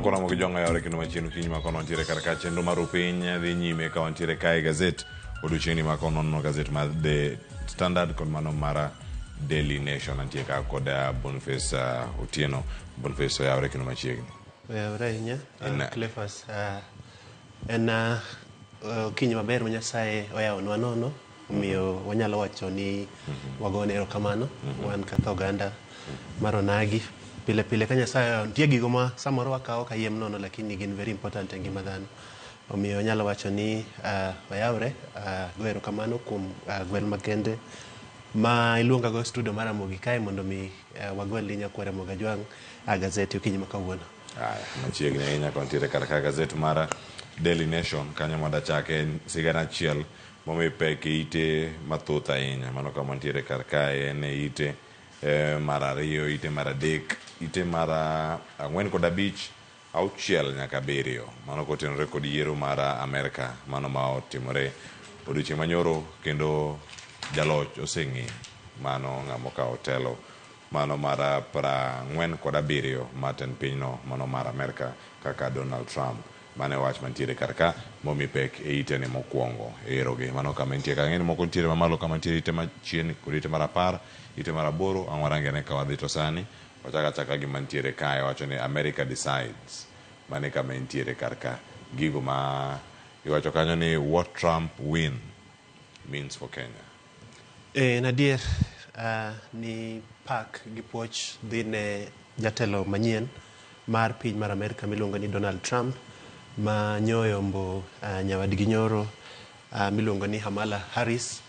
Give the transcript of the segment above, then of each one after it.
Nyako Ramogi Jong'a yore kendo machiegni okinyi ma kono wantiere kar ka chenro mar upiny dhi nyime ka wantiere kae gazet odiochieng'ni ma kono nono gazet mar The Standard kod mano mar Daily Nation antie ka kod Boniface Otieno. Boniface oyawre kendo machiegni. Oyawre ahinya. Cleophas, en okinyi maber ma Nyasaye oyawonwa nono omiyo wanyalo wacho ni wagone erokamano wan kaka oganda mar onagi pile pile ka Nyasaye oyawo nitie gigo ma samoro wakawo kayiem nono lakini gin very important e ngima dhano omiyo wanyalo wacho ni oyawre go erokamano kuom gwel makende ma iluongago e studio mar Ramogi kae mondo mi wagwel ni nyakwar Ramogi Ajwang' gazeti okinyi ma kawuono. Aya, machiegni ahinya kontiere kar ka gazet mar Daily Nation kanyo mondo achake sigana achiel momi pek e ite mathoth ahinya. Mano kama ntiere kar kae en e ite mar ariyo, ite mar adek, ite mar ang'wen kod abich, auchiel nyaka abiriyo. Mano kotenore kod yiero mar Amerka mano ma otimore odiochieng' manyoro kendo jaloch oseng'e mano ng'ama okawo telo mano mar 47 mar tend pinyno mano mar Amerka kaka Donald Trump. Mano e wach mantiere kar ka momi pek e ite ni mokwongo erogi. Mano kama entie ka ang'e ni moko nitiere mamalo kama nitiere ite machien kod ite mar 10, ite mar 8, ang' warange ane ka wadhi to sani wachak achaka gima nitiere kae wacho ni America decides. Mano e kama entiere kar ka. Gigo ma iwacho kanyo ni what Trump win means for Kenya. En adier ni pak gi puoch dhi ne jatelo manyien mar piny mar Amerka miluongo ni Donald Trump ma nyoyombo nyawadgi nyoro miluongo ni Kamala Harris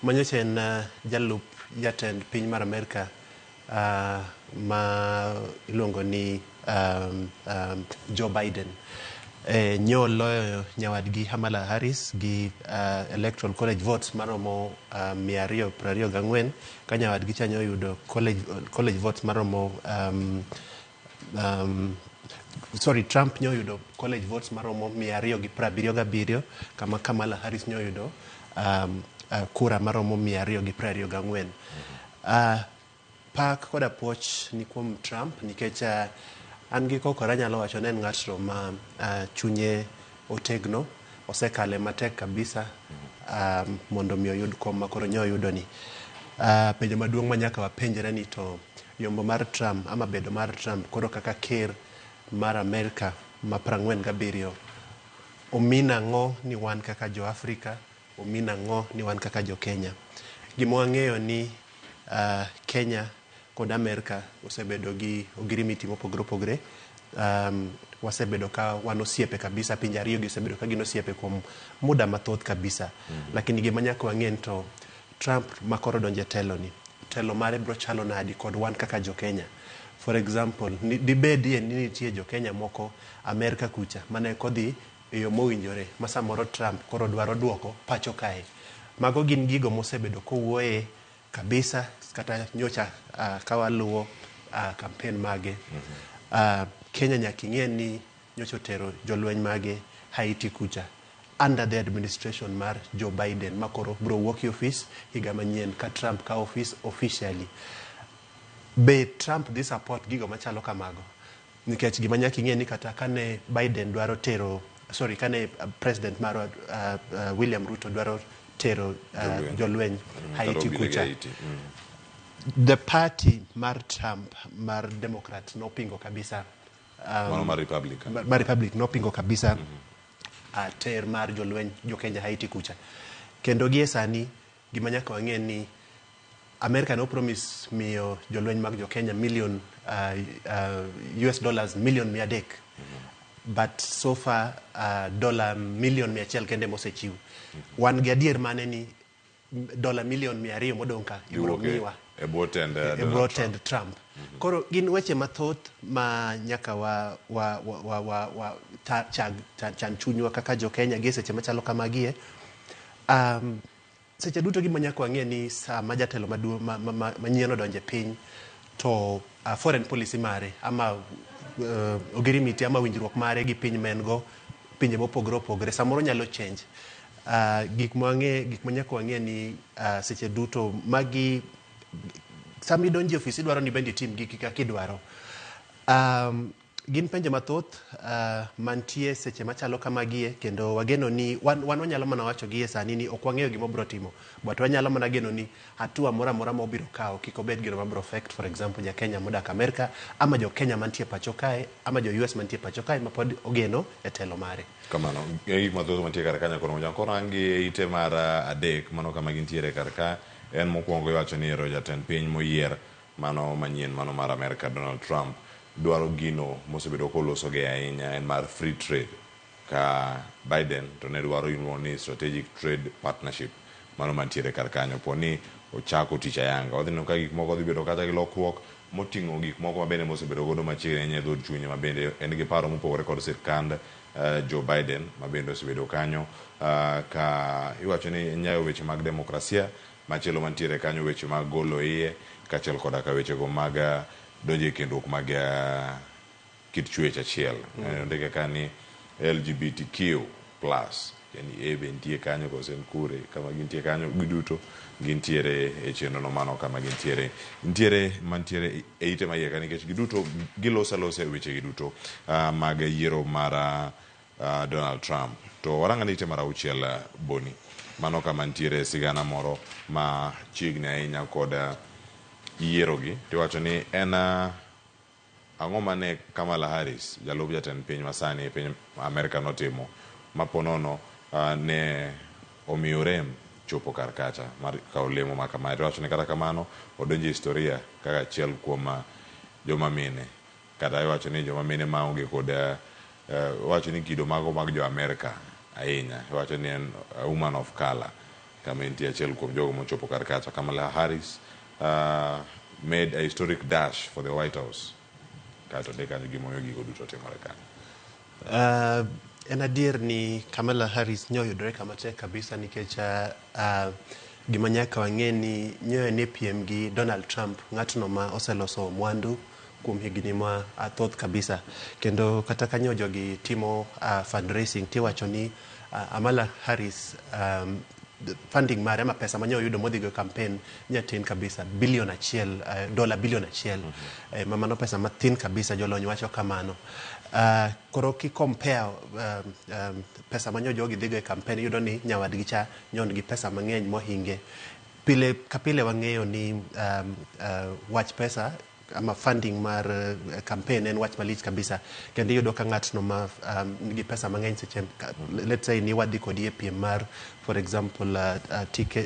ma nyocha en jalup jatend piny mar Amerka ma iluongo ni Joe Biden. Nyo loyo nyawadgi Kamala Harris gi electoral college votes maromo 224 ka nyawadgi cha nyoyudo college votes maromo sorry, Trump nyoyudo college votes maromo 277 kama Kamala Harris nyoyudo kura maromo 224. Pak koda puoch ni kuom Trump nikech an gi kokora anyalo wacho ni en ng'atno ma chunye otegno, osekale matek kabisa mondo mi oyud kom ma koro nyo oyudo ni. Penjo maduong' ma nyaka wapenjre ni to yombo mar Trump ama bedo mar Trump koro kaka ker mar Amerka ma 47 omin ang'o ni wan kaka jo Afrika, omin ang'o ni wan kaka jo Kenya. Gima wang'eyo ni Kenya kod Amerka osebedo gi ogirimiti mopogore opogore. Wasebedo ka wan osiepe kabisa, pinje ariyo gi osebedo ka gin osiepe kuom muda mathoth kabisa. Lakini gima nyaka wang'e ni to Trump ma koro donjo e telo ni, telo mare biro chalo nadi kod wan kaka jo Kenya. For example, dibedie ni nitie jo Kenya moko Amerka kucha mane kodhi e yo mowinjore ma samoro Trump koro dwaro duoko pacho kae. Mago gin gigo mosebedo kowuoye kabisa kata nyocha ka waluwo campaign mage. Kenya nyaka ing'e ni nyocha otero jolweny mage Haiti kucha under the administration mar Joe Biden ma koro biro wuok e ofis higa manyien ka Trump kawo ofis officially. Be Trump dhi support gigo machalo kamago? Nikech gima nyaka ing'e ni kata kane Biden dwaro tero, sorry, kane president mar William Ruto dwaro tero jolweny Haiti kucha, the party mar Trump mar Democrat nopingo kabisa. Mar Republican. Mar Republic nopingo kabisa ter mar jolweny jo Kenya Haiti kucha. Kendo gie sani gima nyaka wang'e ni America no promise miyo jolweny mag jo Kenya million US dollars million 300. But so far dola million 100 kende mosechiw. Wan gi adier mane ni dola million 200 modong' ka ibiro miwa e bwo tend e bwo tend Trump. Koro gin weche mathoth ma nyaka wa chan chunywa kaka jo Kenya gi seche machalo kamagie. Seche duto gima nyaka wang'e ni sama jatelo maduong' manyien odonjo e piny to foreign policy mare ama ogirimiti ama winjruok mare gi piny ma en go pinje mopogore opogore samoro nyalo change. Gik ma nyaka wang'e ni seche duto magi sama idonjo e ofis idwaro ni bende itim giki kaka idwaro. Gin penjo mathoth mantie seche machalo kamagie, kendo wageno ni wan wanyalo mana wacho gi e sani ni ok wang'eyo gima obiro timo, but wanyalo mana geno ni hatua moro amora ma obiro kawo kik obed gino mabiro affect, for example, ja Kenya modak Amerka, ama jo Kenya mantie pacho kae, ama jo US mantie pacho kae mapod ogeno e telo mare. Kamano, e gik mathoth mantie kar kanyo koro mojang. Koro an gi ite mar 3 mano kama gintiere kar ka. En mokwongo iwacho ni ero jatend piny moyier mano manyien mano mar Amerka Donald Trump dwaro gino mosebedo kolosoge ahinya en mar free trade, ka Biden to ne dwaro gimiluongo ni strategic trade partnership mano mantiere kar kanyo. Po ni ochako tich ayanga, wadhi neno ka gik moko dhi bedo kata gi lokruok moting'o gik moko mabende mosebedo godo machiegni ahinya e dhood chunye, mabende en gi paro mopogore kod sirkand Joe Biden mabende osebedo kanyo ka iwacho ni nyayo weche mag demokrasia. Machielo mantiere kanyo weche mag golo iye kaachiel koda ka wechego mag donjo e kendruok mag kit chwech achiel. Ondike ka ni LGBTQ plus, yani A be nitie kanyo kose en kure kama gintie kanyo, giduto gintiere e chenro no mano kama gintiere nitiere mantiere e ite maiye ka, nikech giduto giloso alosa e weche gi duto mag yiero mar Donald Trump. To warang ane ite mar 6 Boni, mano kama nitiere sigana moro ma chiegni ahinya kod yiero gi. Tiwacho ni en ang'o mane Kamala Harris, jalup jatend piny masani e piny Amerka, notimo maponono ne omiyo rem chopo kar kacha mar kawo lemo ma kamae. Tiwacho ni kata kamano odonjo e historia kaka achiel kuom joma mine, kata iwacho ni joma mine maonge kod iwacho ni kido mago mag jo Amerka ahinya. Iwacho ni en woman of color kama entie achiel kuom jogo mochopo kar kacha. Kamala Harris made a historic dash for the White House. Kaeto de kanyo gimomiyo gigo duto timore kanyo. En adier ni Kamala Harris nyo oyudore kama tek kabisa, nikech gima nyaka wang'e ni nyoyo ne piem gi Donald Trump, ng'atno ma oseloso mwandu kuom higni ma thoth kabisa, kendo kata kanyo jogi timo fundraising, tiwacho ni Kamala Harris funding mare ama pesa manyo oyudo modhigo e campaign nya tin kabisa, bilion 1, dola bilion 1. Ma mano pesa mathin kabisa, jolony wacho kamano. Koro ki compare pesa manyo jogi dhigo e campaign, iyudo ni nyawadgi cha nyo nigi pesa mang'eny mohinge. Pile ka pile wang'eyo ni wach pesa ama funding mar campaign en wach malich kabisa, kendo iyudo ka ng'atno ma nigi pesa mang'eny seche, let's say ni wadhi kodi e piem mar, for example, tike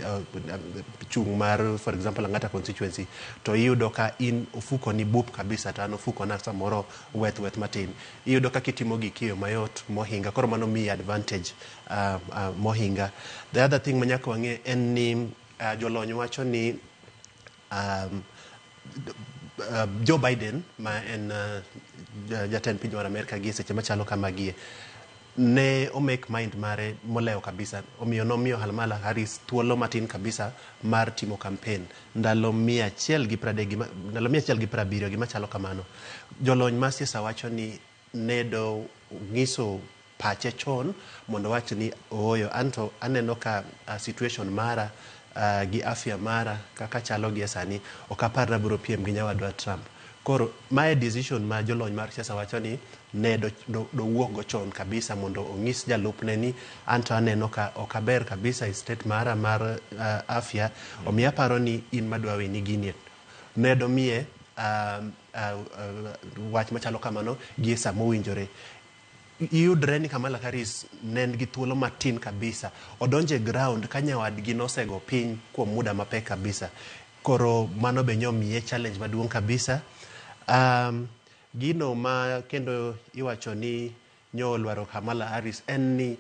chung' mar, for example, Ang'ata constituency, to iyudo ka in ofuko ni bup kabisa, to an ofuko na samoro weth weth matin. Iyudo ka kitimo giki e yo mayot mohinga, koro mano miyi advantage mohinga. The other thing ma nyaka wang'e en ni jolony wacho ni Joe Biden ma en jatend piny mar Amerka gi e seche machalo kamagie ne o make mind mare molewo kabisa, omiyo nomiyo Kamala Harris thuolo matin kabisa mar timo campaign ndalo 130 ndalo 170 gima chalo kamano. Jolony mar siasa wacho ni ne do nyiso pache chon mondo wach ni ooyo, anto aneno ka situation mara gi afya mara kaka chalo gi e sani, ok apar ni abiro piem gi nyawadwa Trump. Koro mae decision ma jolony mar siasa wacho ni ne dowuok go chon kabisa mondo onyis jalupne ni anto aneno ka ok aber kabisa e state mara mar afya, omiyo aparo ni in madwa weni ginie. Ne domiye wach machalo kamano gi e sa mowinjore. Iyudre ni Kamala Harris ne nigi thuolo matin kabisa odonjo e ground ka nyawadgi nosego piny kuom muda mapek kabisa. Koro mano be nyomiye challenge maduong' kabisa. Gino ma kendo iwacho ni nyo olwaro Kamala Harris en ni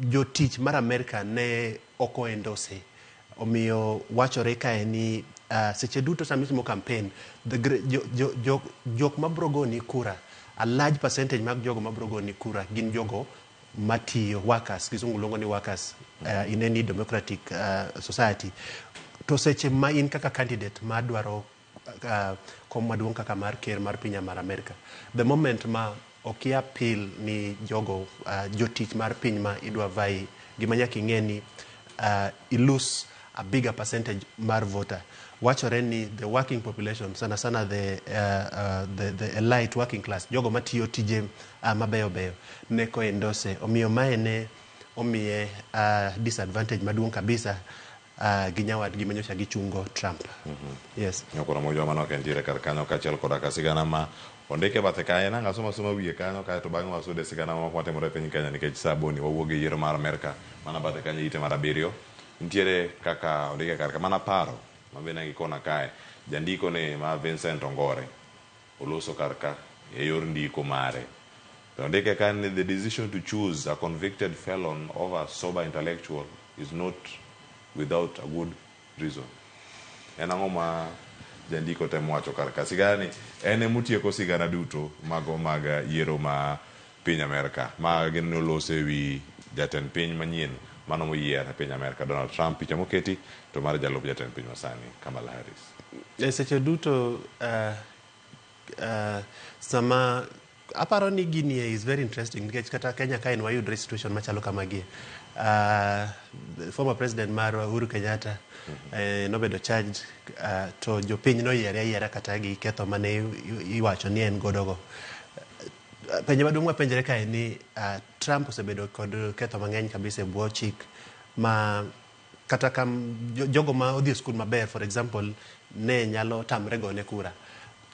jotich mar Amerka ne ok o-endorse. Omiyo wachore kae ni seche duto sama itimo campaign, jok mabro goni kura, a large percentage mag jogo mabro goni kura gin jogo matiyo, workers, kisungu luongo ni workers in any democratic society. To seche ma in kaka candidate madwaro kom maduong' kaka mar ker mar piny mar Amerka, the moment ma ok i appeal ni jogo jotich mar piny ma idwa vai, gima nyaka ing'e ni i lose a bigger percentage mar voter. Wachore ni the working population, sana sana the elite working class, jogo matiyo tije mabeyo beyo, ne ko endorse. Omiyo mae ne omiye disadvantage maduong' kabisa gi nyawadgi manyocha gichungo Trump. Yes. Nyokoro mojo mano ok entiere kar kanyo kaachiel koda ka sigana ma ondike e bathe kae nang' asomo asoma wiye kanyo kaeto bang'e wasude sigana mamoko matimore e piny Kenya nikech sa boni wawuok e yiero mar Amerka mana bathe kanyo ite mar abiriyo nitiere kaka ondike kar ka mana paro ma be ne gikona kae jandiko ni ma Vincent Ongore oloso kar ka e yor ndiko mare to ondike ka ni the decision to choose a convicted felon over a sober intellectual is not without a good reason. En ang'o ma jandiko temo wacho kar ka? Sigana ni en emotieko sigana duto mago mag yiero ma piny Amerka ma gin noloso e wi jatend piny manyien mano moyier e piny Amerka Donald Trump. Picha moketi to mar jalup jatend piny masani Kamala Harris. E seche duto sama aparo ni gini is very interesting nikech kata Kenya kae ne wayudre situation machalo kamagie. Former president marwa Uhuru Kenyatta nobedo charged to jopiny noyiere ayiera kata gi ketho mane iwacho ni en godo go. Penjo maduong' mapenjre kae ni Trump osebedo kod ketho mang'eny kabisa e bwo chik ma kata kam jogo ma odhi e skul maber, for example, ne nyalo tamre gone kura.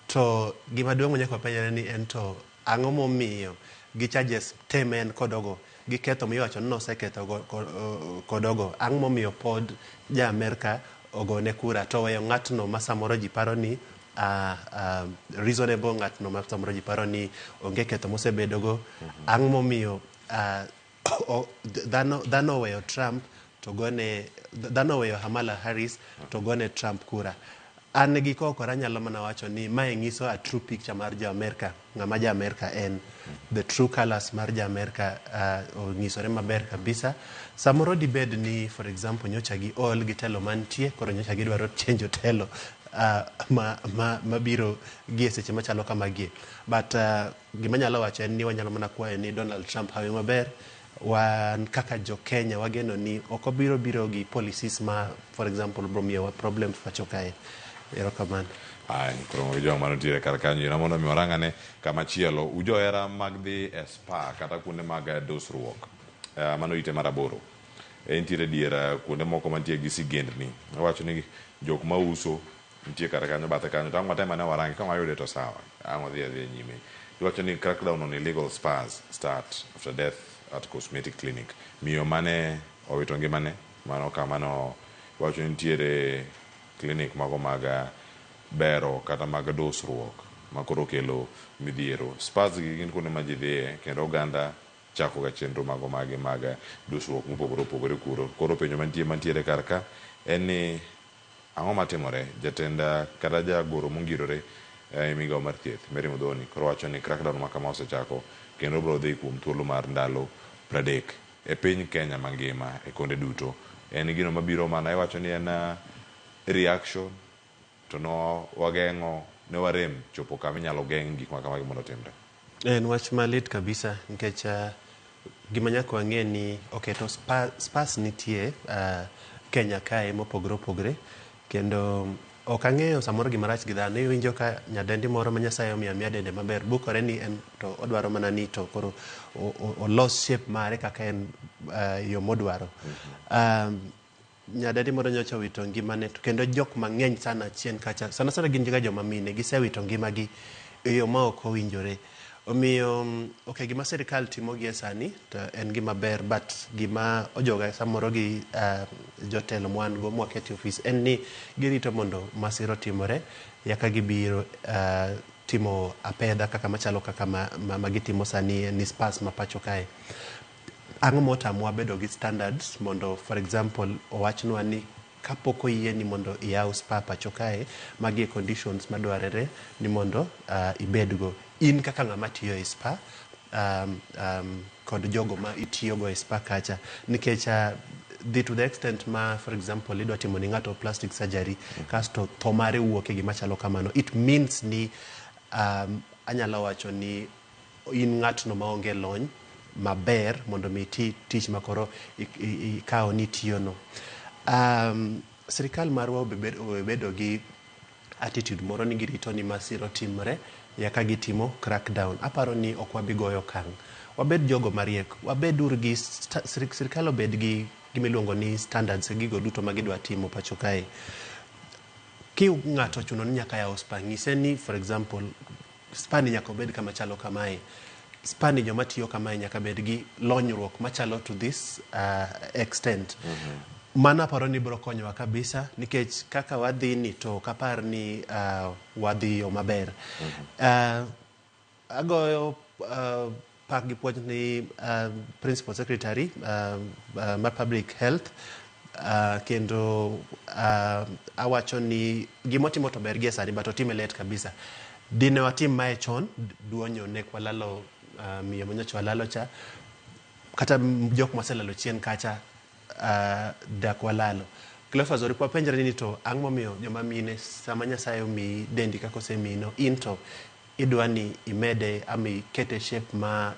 To gima duong' ma nyaka wapenjre ni en to ang'o momiyo gi charges te ma en kodogo gi ketho miwacho ni noseketho kodogo, ang'o momiyo pod ja Amerka ogone kura to weyo ng'atno ma samoro ji paro ni reasonable, ng'atno ma samoro ji paro ni onge ketho mosebedogo. Ang'o momiyo dhano oweyo Trump to gone dhano oweyo Kamala Harris to gone Trump kura? An gi kokora anyalo mana wacho ni mae nyiso a true picture mar jo Amerka, ng'ama ja Amerka en. The true colors mar ja Amerka onyisore maber kabisa. Samoro dibed ni, for example, nyocha gi ol gi telo mantie, koro nyocha gidwaro change telo mabiro gi e seche machalo kamagie. But gima anyalo wacho en ni wanyalo mana kwayo ni Donald Trump hawi maber. Wan kaka jo Kenya wageno ni ok obiro biro gi policies ma, for example, biro miyowa problems pacho kae. Erokamano. Ay, koro gi joma mantiere kar kanyo ira mondo mi warang ane kama chielo. Ujohera mag dhi e spa kata kuonde mag dusruok. Mano ite mar aboro. Entiere dier kuonde moko mantie gi sigendni. Owacho ni jok mauso nitie kar kanyo bathe kanyo. To ang' watem ane warangi ka wayude to sawa. Ang' wadhi adhiya nyime. Iwacho ni crackdown on illegal spas start after death at cosmetic clinic. Miyo mane owito ngimane mano kama no iwacho ni nitiere clinic mago mag bero kata mag dusruok ma koro kelo midhiero. Spas gi gin kuonde ma ji dhiye kendo oganda chako ga chenro mago mage mag dusruok mopogore opogore kuro. Koro penjo mantie mantiere kar ka en ni ang'o matimore? Jatend kata jagoro mongirore e migawo mar thieth Mary Muthoni koro wacho ni crackdown ma kama osechako kendo biro dhi kuom thuolo mar ndalo 30 e piny Kenya mangima e konde duto. En gino mabiro mana iwacho ni en reaction to no wageng'o ne warem chopo kama inyalo geng' gik ma kamagi mondo otimre. En wach malit kabisa nikech gima nyaka wang'e ni oketo spas nitie Kenya kae mopogore opogore kendo ok ang'eyo samoro gima rach gi dhano. Iwinjo ka nyadendi moro ma Nyasaye omiyo amiya dende maber bukore ni en to odwaro mana ni to koro olos shape mare kaka en yo modwaro. Nyadendi moro nyocha owito ngimane to kendo jok mang'eny sana chien kacha sana sana gin ga joma mine gisewito ngimagi e yo ma ok owinjore. Omiyo okay, gima sirikal timo gie sani to en gima ber, but gima ojoga samoro gi jotelo mwan go mwaketo e ofis en ni girito mondo masira otimore yaka gibiro timo apedha kaka machalo kaka ma gitimo sani ni spas ma pacho kae. Ang'o motamowa bedo gi standards mondo, for example, owachnwa ni kapok oyieni mondo iyaw spa pacho kae, magi e conditions madwarore ni mondo ibedgo in kaka ng'ama tiyo e spa kod jogo ma itiyogo e spa kacha. Nikech dhi to the extent ma, for example, idwa timo ni ng'ato plastic surgery kasto tho mare wuok e gima chalo kamano, it means ni anyalo wacho ni in ng'atno maonge lony maber mondo mi iti tich makoro ikawo ni itiyono. Sirikal marwa obe bedo gi attitude moro ni girito ni masira otimre yaka gitimo crackdown. Aparo ni ok wabi goyo okang'. Wabed jogo mariek, wabed uru gi sirikal obed gi gimiluongo ni standards e gigo duto ma gidwa timo pacho kae. Ki ng'ato ochuno ni nyaka yaw spa, ng'ise ni for example spa ni nyaka obed kama chalo kamae. Spa ni joma tiyo kamae nyaka bed gi lonyruok machalo to this extent. Mano aparo ni biro konyowa kabisa nikech kaka wadhi ni to ok apar ni wadhi yo maber. Agoyo pak gi puonj ni Principal Secretary mar Public Health kendo awacho ni gimotimo to ber gie sani but otime late kabisa. Dine watim mae chon, duonyo ne walalo miyo manyocha walalo cha, kata jok mwaselalo chien kacha dak walalo. Cleophas Oriko wapenjre ni to ang'o momiyo joma mine sama Nyasaye omiyi dendi kaka osemiyi no, in to idwa ni imede ama ikete shape ma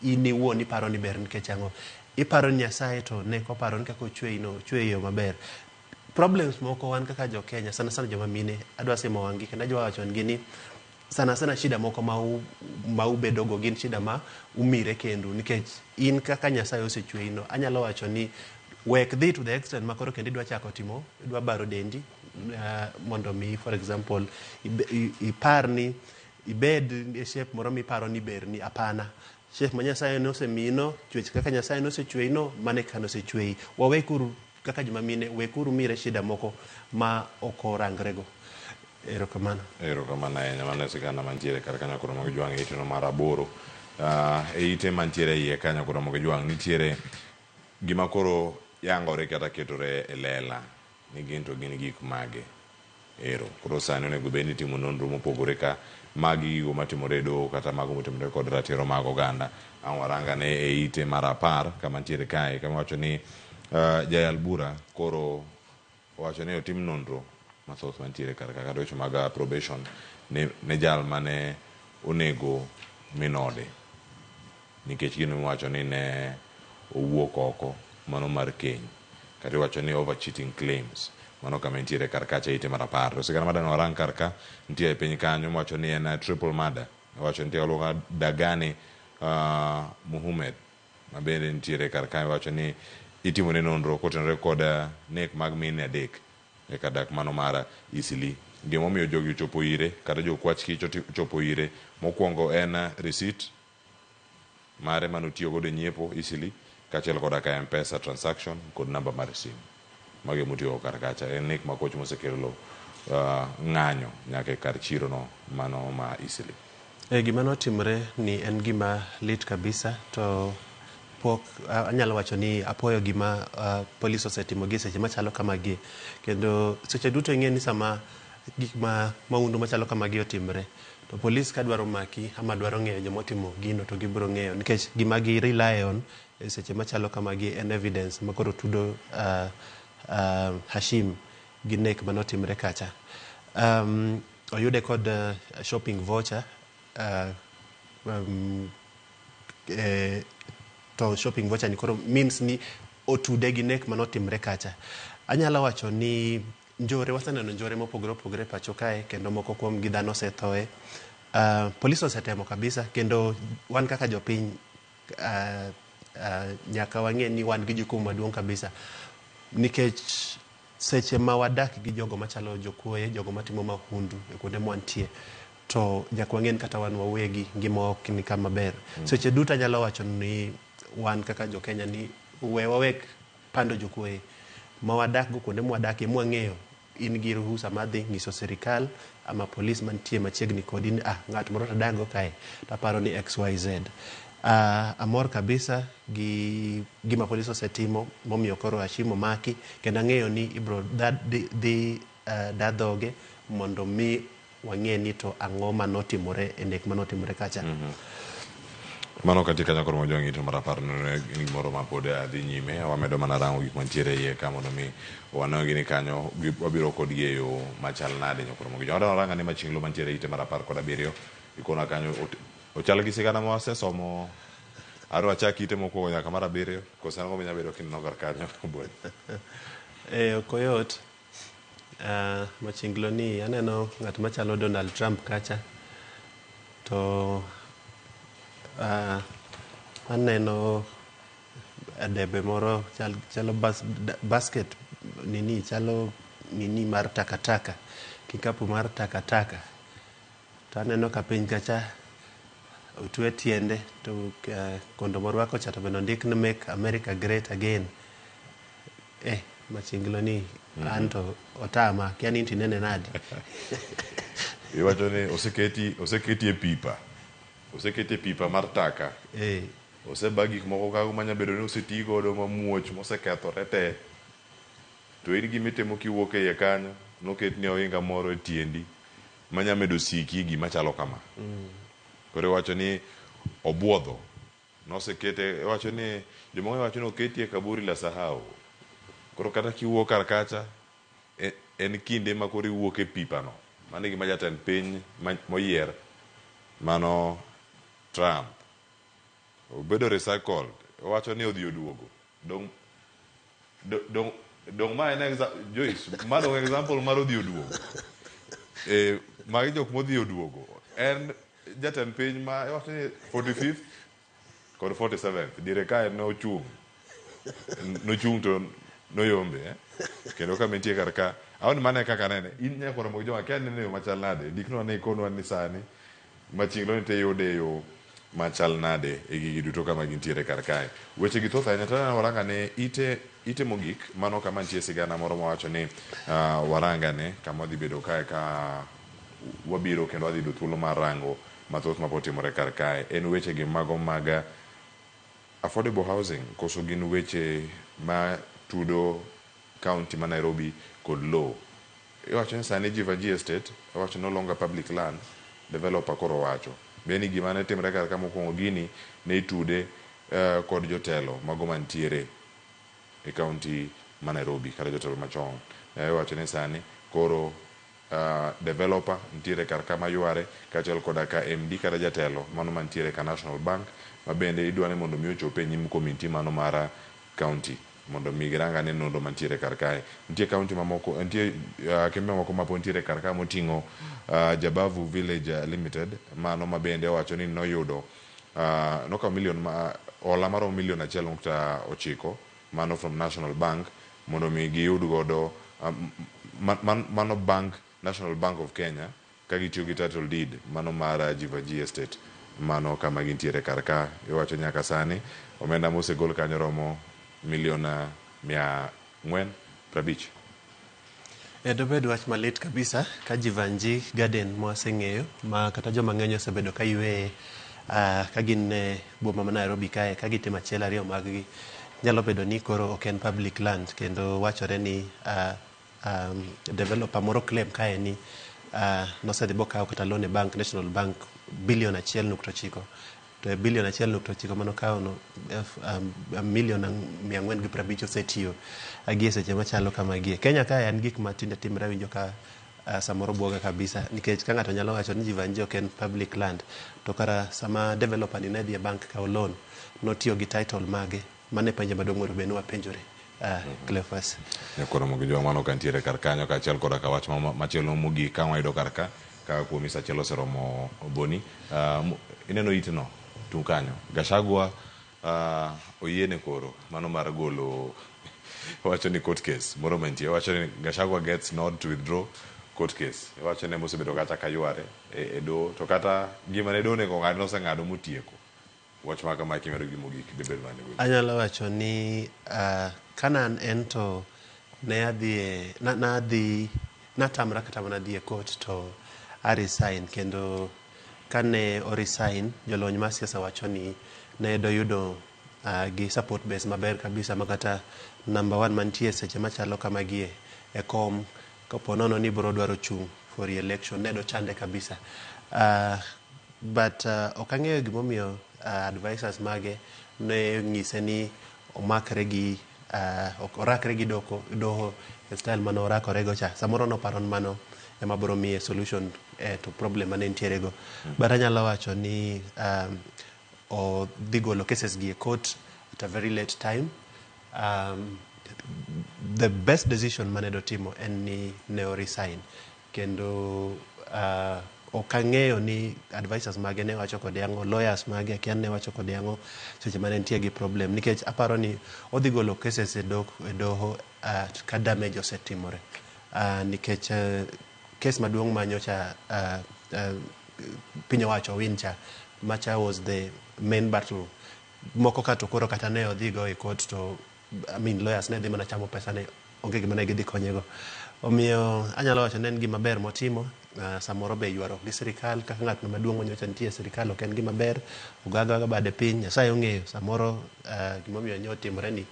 in iwuon iparo ni ber nikech ang'o? Iparo ni Nyasaye to ne koparo ni kaka ochweyi no, ochweyi e yo maber. Problems moko wan kaka jo Kenya, sana sana joma mine, adwa simo wang'gi kendo adwa wacho negi ni sana sana shida moko ma ubedo go gin shida ma umire kendu nikech in kaka Nyasaye osechweyi no, anyalo wacho ni wek dhi to the extent ma koro kendo idwa chako timo, idwa baro dendi mondo mi for example ipar ni ibed e shape moro miparo ni berni. Hapana. Shape ma Nyasaye nosemiyi no, chwech kaka Nyasaye nosechweyi no, mano e kaka nosechweyi. Wawekuru kaka joma mine, wekuru mire shida moko ma ok orangre go. Erokamano. Erokamano ahinya. Mano e sigana mantiere kar kanyo koro mag jwang' e iteno mar aboro. E ite mantiere iye kanyo koro mag jwang' nitiere gima koro yangore kata ketore e lela ni gin to gin gik mage. Ero. Koro sani onego bed ni itimo nonro mopogore ka magi gigo matimore e doho kata mago motimore kod ratiro mag oganda. Ang' warangane e ite mar 10 kama ntiere kae kama wacho ni jayal bura koro owacho ni otim nonro mathoth mantiere kar ka kata weche mag probation ne jal mane onego min ode nikech gino miwacho ni ne owuok oko mano mar keny kata iwacho ni over cheating claims mano kama entiere kar kacha ite mar 10. To sigana madwa ni warang kar ka nitie e piny kanyo miwacho ni en triple murder. Iwacho nitie kaluongo Dagane Muhumed ma bende nitiere kar ka iwacho ni itimone nonro kotenore kod nek mag mine 3 e kar dak mano mar Eastleigh. Gimomiyo jogi ochopo ire kata jokwach kich ochopo ire mokwongo en receipt mare manotiyo godo e nyiepo Eastleigh kaachiel koda ka M-Pesa transaction kod namba mar simu. Mago emotiyogo kar kacha. En nek makoch mosekelo ng'anyo nyaka e kar chiro no mano ma Eastleigh. Gima notimre ni en gima lit kabisa to pok anyalo wacho ni apuoyo gima polis osetimo gi seche machalo kamagi. Kendo seche duto ing'e ni sama gik ma mahundu machalo kamagi otimre to polis ka dwaro maki ama dwaro ng'eyo jomotimo gino to gibiro ng'eyo nikech gima gi rely on e seche machalo kamagi en evidence makoro tudo Hashim gi nek manotimre kacha. Oyude kod shopping voucher to shopping voucher ni koro means ni otude gi nek manotimre kacha. Anyalo wacho ni njore, waseneno njore mopogore opogore pacho kae kendo moko kuom gi dhano osethoe. Polis osetemo kabisa kendo wan kaka jopiny nyaka wang'e ni wan gi jukumu maduong' kabisa nikech seche ma wadak gi jogo machalo jokuoye, jogo matimo mahundu e kuonde mwantie to nyaka wang'e ni kata wan wawegi ngima ok ni kama ber. Seche duto anyalo wacho ni wan kaka jo Kenya ni we wawek pando jokuoye ma wadak go kuonde mwadakie mwang'eyo in gi ruhusa mar dhi nyiso sirikal ama polis mantie machiegni kodi ni ng'at moro to adak go kae to aparo ni XYZ. Amor kabisa gi gima polis osetimo momiyo koro Hashim omaki kendo ang'eyo ni ibro dhi da dhoge mondo mi wang'e ni to ang'o manotimore e nek manotimore kacha. Mano katika kanyo koro mojwang' ito mar 10 en gimoro ma pod dhi nyime. Wamedo mana rango gik mantiere iye ka mondo mi wanegi ni kanyo wabiro kodgi e yo machal nade nyakoro mogi. Wadwa rango ane machinglo mantiere ite mar 17. Ikona kanyo ochal gi sigana ma wasesomo. Adwa chak ite mokwongo nyaka mar 7. Koso ang'o minyalo bedo kineno kar kanyo? Ok oyot. Machinglo ni aneno ng'at machalo Donald Trump kacha to aneno debe moro chalo basket nini chalo nini mar takataka, kikapu mar takataka. To aneno ka piny kacha otwe tiende to kondo morwako cha to bende ondik ni "Make America Great Again". Machinglo ni anto otama, akia ni in to inene nadi. Iwacho ni oseketi e pipa. Oseketi e pipa mar taka. Oseba gik moko kago manya bedo ni oseti godo mamuoch mosekethore te. To in gima itimo kiwuok e iye kanyo, noketni ohinga moro e tiendi manya medo siki e gima chalo kama. Koro iwacho ni obuodho. Nosekete, iwacho ni jomoko wacho ni oketi e kaburi la sahau. Koro kata kiwuok kar kacha, en kinde ma koro iwuok e pipa no. Mano e gima jatend piny moyier mano Trump. Obedo recycled. Owacho ni odhi oduogo. Dong ma en Joyce, ma dong example mar odhi oduogo. Magi jok modhi oduogo. En jatend piny ma iwacho ni 45th kod 47th. Diere kae nochung'. Nochung' to noyombe. Kendo kama entie kar ka. Awani mano e kaka anene. In nyaka romo gi joma kia nene e yo machal nade. Ndiknwa ni ikonwa ni sani machinglo ni tiyude e yo machal nade e gigi duto kama gintiere kar kae. Weche gi thoth ahinya to aneno waranga ne ite mogik mano kama nitie sigana moro mawacho ni waranga ne kama wadhi bedo kae ka wabiro kendo wadhi yudo thuolo mar rango mathoth mapod timore kar kae. En weche gi mago mag affordable housing koso gin weche ma tudo county ma Nairobi kod lowo. Iwacho ni sani Jeevanjee Estate iwacho no longer public land, developer koro wacho. Be ni gima ne timre kar ka mokwongo gini ne itude kod jotelo mago mantiere e county ma Nairobi kata jotelo machon. Iwacho ni sani koro developer nitiere kar ka mayware kaachiel koda ka MD kata jatelo mano mantiere ka National Bank ma bende idwa ni mondo mi ochop e nyim komiti mano mar county mondo mi girang ane nonro mantiere kar kae. Nitie county mamoko, nitie kembe mamoko ma pod nitiere kar ka moting'o Jabavu Village Limited mano ma bende owacho ni noyudo nokawo milion ma hola maromo milion 1.9 mano from National Bank mondo mi giyud godo mano bank National Bank of Kenya ka gitiyo gi title deed mano mar Jeevanjee Estate mano kama gintiere kar ka. Iwacho nyaka sani omenda mosegol kanyo romo milion 450. Dobed wach malit kabisa ka Jeevanjee Garden mwaseng'eyo ma kata joma ng'eny osebedo ka yweye ka gin e boma ma Nairobi kae ka gitimo achiel ariyo mag gi nyalo bedo ni koro ok en public land kendo wachore ni developer moro claim kae ni nosedhi bokawo kata loan e bank National Bank bilion 1.9 to e bilion 1.9 manokawo no milion 450 osetiyo gi e seche machalo kamagie. Kenya kae en gik ma tinde timre awinjo ka samoro buoga kabisa nikech ka ng'ato nyalo wacho ni Jeevanjee ok en public land to kara sama developer ni ne dhi e bank kawo loan notiyo gi title mage. Mano e penjo maduong' monego bed ni wapenjore. Cleophas. Nyakoro mogi jwa mano kantiere kar kanyo kaachiel koda ka wach machielo mogik ka wayudo kar ka ka kuom sa achiel oseromo Boni. Ineno itno tung' kanyo. Gachagua oyiene koro mano mar golo wacho ni court case moro mantie. Wacho ni Gachagua gets nod to withdraw court case. Wacho ni mosebedo kacha ka yware e doho to kata gima ne doho onego ng'ad noseng'ado motieko. Wach ma kama kimedo gi mogik dibed mane? Anyalo wacho ni kana en to ne adhi e na, natamra kata mana dhi e court to a resign kendo kane o resign jolony mar siasa wacho ni ne doyudo gi support base maber kabisa makata number one mantie seche machalo kamagie e kom kapo nono ni biro dwaro chung' for re-election ne dochande kabisa. But ok ang'eyo gimomiyo advisors mage ne ng'ise ni omakre gi orakre gi doho e style mane orakorego cha. Samoro noparo ni mano ema biro miye solution to problem mane entiere go. But anyalo wacho ni odhi golo cases gi e court at a very late time. The best decision mane dotimo en ni ne o resign kendo ok ang'eyo ni advisors mage ne wacho kode ang'o, lawyers mage akia ne wacho kode ang'o seche mane entie gi problem, nikech aparo ni odhi golo cases e doho ka damage osetimore, nikech case maduong' ma nyocha piny owacho win cha macha was the main battle. Moko ka to koro kata ne odhi go e court to, I mean, lawyers ne dhi mana chamo pesa ne onge gima ne gidhi konyego. Omiyo anyalo wacho ni en gima ber motimo. Samoro be ywaruok gi sirikal kaka ng'at maduong' manyocha nitie e sirikal ok en gima ber. Ogo agoga bade piny, Nyasaye ong'eyo samoro gimomiyo nyo otimore ni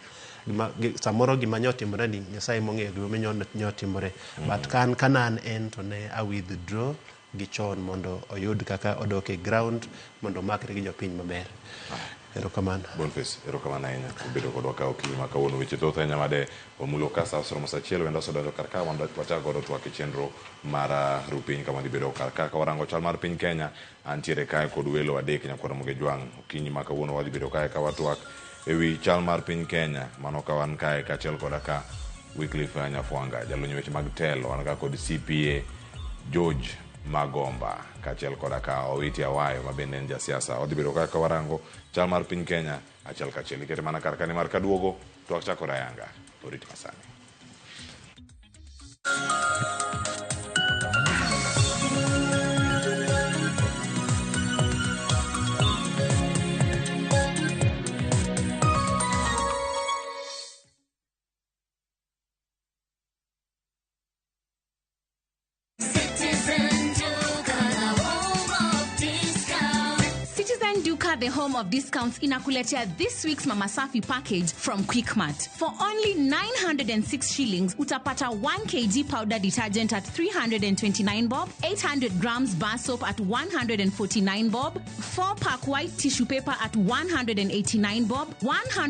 samoro gima nyo otimore ni Nyasaye mong'eyo gimomiyo nyo otimore. But kan kanan en to ne a withdraw gi chon mondo oyud kaka odok e ground mondo omakre gi jopiny maber. Erokamano. Boniface, erokamano ahinya kuom bedo kodwa ka okinyi ma kawuono. Weche thoth ahinya made wamulo ka sa oromo sa achiel wendo osedonjo kar ka mondo wachak godo twak e chenro mar ru piny kama dhi bedo kar ka. Ka warango chal mar piny Kenya, antiere kae kod welo adek nyakwar Ramogi Jwang'. Okinyi ma kawuono wadhi bedo kae ka watwak ewi chal mar piny Kenya. Mano ka wan kae kaachiel koda ka Wycliffe Nyafwanga, jalony weche mag telo, wan ka kod CPA George Magomba kaachiel koda ka Owiti Awayo ma bende en jasiasa. Wadhi bedo ka warango chal mar piny Kenya achiel kachiel. Ikete mana kar kani mar kaduogo twak chakore ayanga. Orit masani. Citizen Duka, the home of discounts. Citizen Duka, the home of discounts, inakuletea this week's Mama Safi package from Quickmart. For only 906 shillings, utapata 1 kg powder detergent at 329 bob, 800 grams bar soap at 149 bob, 4 pack white tissue paper at 189 bob, 100